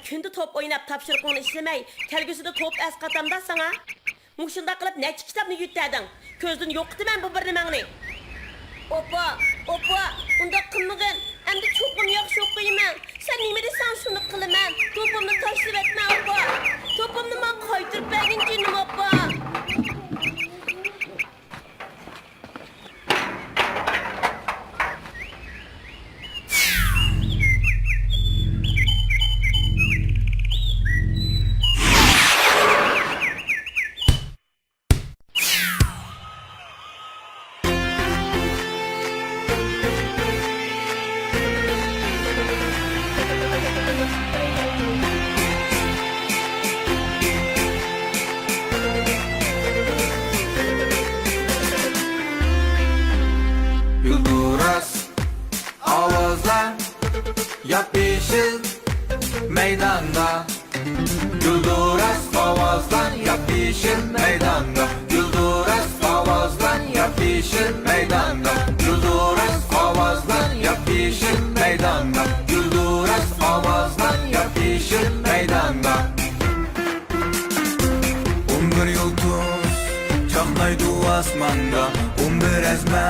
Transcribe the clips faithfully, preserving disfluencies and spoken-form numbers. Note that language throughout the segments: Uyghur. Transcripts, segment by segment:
كۈندە توپ ئويناپ، تاپشۇرۇقۇڭنى ئىشلىمەي، كەلگۈسىدە توپ ئەسقاتامدا ساڭا؟ مۇشۇنداق قىلىپ نەچچە كىتابنى يۆتەدىڭ. كۆزدىن يوقىتىمەن بۇ بىر نېمەڭنى. ئاپا، ئاپا، ئۇنداق قىلمىغىن. ئەمدى چوقۇم ياخشى ئوقۇيمەن. سەن نېمە دېسەڭ، شۇنى قىلىمەن. توپۇمنى تاشلىۋەتمە، ئاپا. توپۇمنى ماڭا قايتۇرۇپ بەرگىن، جېنىم ئاپا. گۈلدۈراس ئاۋازلار، ياپيېشىل مەيداندا. گۈلدۈراس ئاۋازلار، ياپيېشىل مەيداندا. گۈلدۈراس ئاۋازلار، ياپيېشىل مەيداندا. گۈلدۈراس ئاۋازلار، ياپيېشىل مەيداندا. گۈلدۈراس ئاۋازلار، ياپيېشىل مەيداندا. ئون بىر يۇلتۇز چاقنايدۇ ئاسماندا، ئون بىر ئەزمە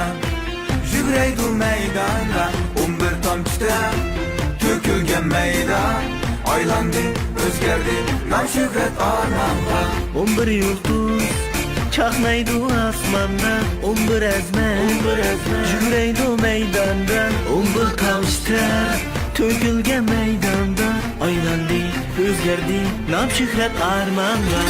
يۈگرەيدۇ مەيداندا، ئون بىر تامچە تەر تۆكۈلگەن مەيدان ئايلاندى، ئۆزگەردى نام شۆھرەت ئارمانغا. ئون بىر يۇلتۇز چاقنايدۇ ئاسماندا، ئون بىر ئەزمە يۈگرەيدۇ مەيداندا، ئون بىر تامچە تەر تۆكۈلگەن مەيداندا ئايلاندى، ئۆزگەردى نام شۆھرەت ئارمانغا.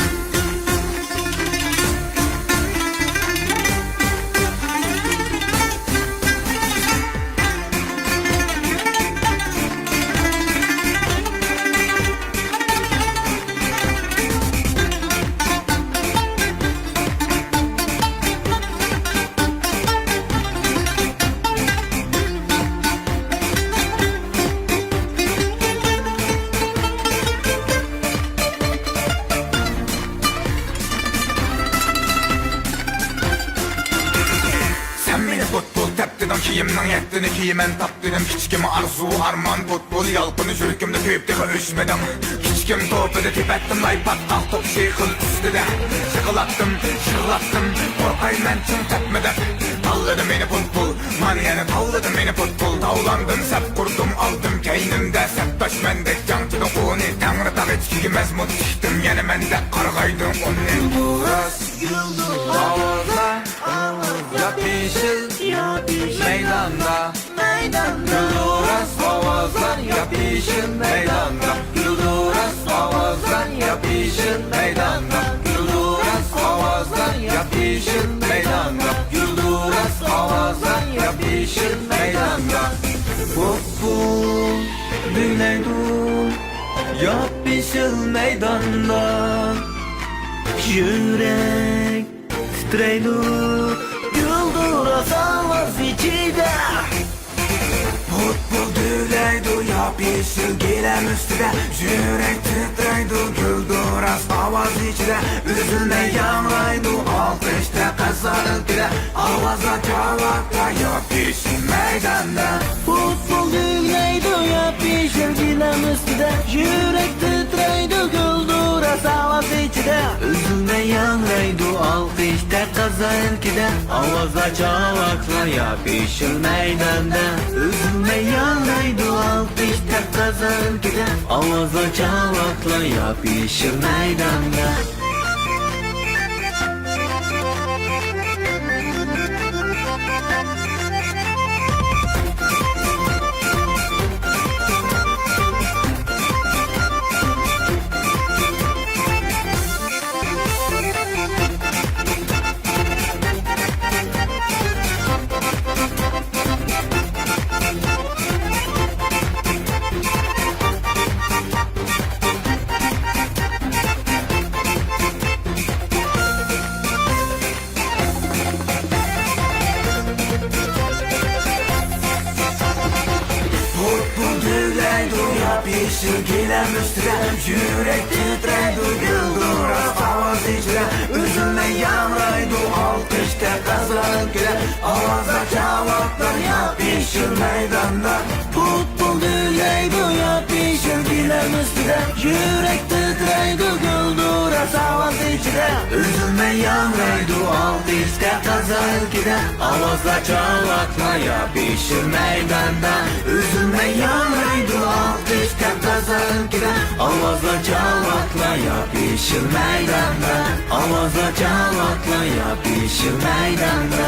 سەن مېنى پۇتبول تەپ دېدىڭ، كىيىمنىڭ يەتتىنى كىيىمەن تاپ دېدىم، كىچىكىم ئارزۇ ئارمان پۇتبول يالقۇنى يۈرىكىمدە كۆيۈپ تېخى ئۆچمىدىڭ. كىچىكىم توپىدا تېپەتتىم لاي پاتقاق توپ شېخىل ئۈستىدە. يىغلاتتىم، يىغلاتتىم، قورقايمەن چىڭ تەپمە دەپ. تاللىدى مېنى پۇتبول، مانا يەنە تاللىدى مېنى پۇتبول. تاۋلاندىم، سەپ قۇردۇم، ئالدىم كەينىمدە سەپداش مەندەك جەڭچىدە ئۇنى. تەڭرىتاغ ئىچكىگە مەزمۇت تىكتىم، يەنە مەندەك قارغايدۇ ئۇنى. گۈلدۈراس ئاۋازلار، ياپيېشىل مەيداندا. گۈلدۈراس ئاۋازلار، ياپيېشىل مەيداندا. گۈلدۈراس ئاۋازلار، ياپيېشىل مەيداندا. گۈلدۈراس ئاۋازلار، ياپيېشىل مەيداندا. گۈلدۈراس ئاۋازلار، ياپيېشىل مەيداندا. پۇتبول دۈگلەيدۇ ياپيېشىل مەيداندا. يۈرەك تىترەيدۇ گۈلدۈراس ئاۋاز ئىچىدە. پۇتبول دۈگلەيدۇ ياپيېشىل گىلەم ئۈستىدە. يۈرەك تىترەيدۇ گۈلدۈراس ئاۋاز ئىچىدە. ئۈزۈلمەي ياڭرايدۇ ئالقىش تەقەززا ئىلكىدە. ئاۋازلار چاۋاكتا ياپيېشىل مەيداندا. پۇتبول دۈگلەيدۇ ياپيېشىل گىلەم ئۈستىدە. يۈرەك تىترەيدۇ گۈلدۈراس ئاۋاز ئىچىدە. ئۈزۈلمەي ياڭرايدۇ ئالقىش تەقەززا ئىلكىدە. ئاۋازلار چاۋاكلا ياپيېشىل مەيداندا. ئۈزۈلمەي ياڭرايدۇ ئالقىش تەقەززا ئىلكىدە. ئاۋازلار چاۋاكلا ياپيېشىل مەيداندا. پۇتبول دۈگلەيدۇ ياپيېشىل گىلەم ئۈستىدە. يۈرەك تىترەيدۇ گۈلدۈراس ئاۋاز ئىچىدە. ئۈزۈلمەي ياڭرايدۇ ئالقىش تەقەززا ئىلكىدە. ئاۋازلار چاۋاكلار ياپيېشىل مەيداندا. پۇتبول دۈگلەيدۇ ياپيېشىل گىلەم ئۈستىدە يۈرەك تىترەيدۇ گۈلدۈراس ئاۋاز ئىچىدە. ئۈزۈلمەي ياڭرايدۇ ئالقىش قازا ئىلكىدە. ئاۋازلار چاۋاكلايا بېشىل مەيداندا. ئۈزۈلمەي ياڭرايدۇ ئالقىش قازا ئىلكىدە. ئاۋازلار چاۋاكلايا بېشىل مەيداندا. ئاۋازلار چاۋاكلايا بېشىل مەيداندا.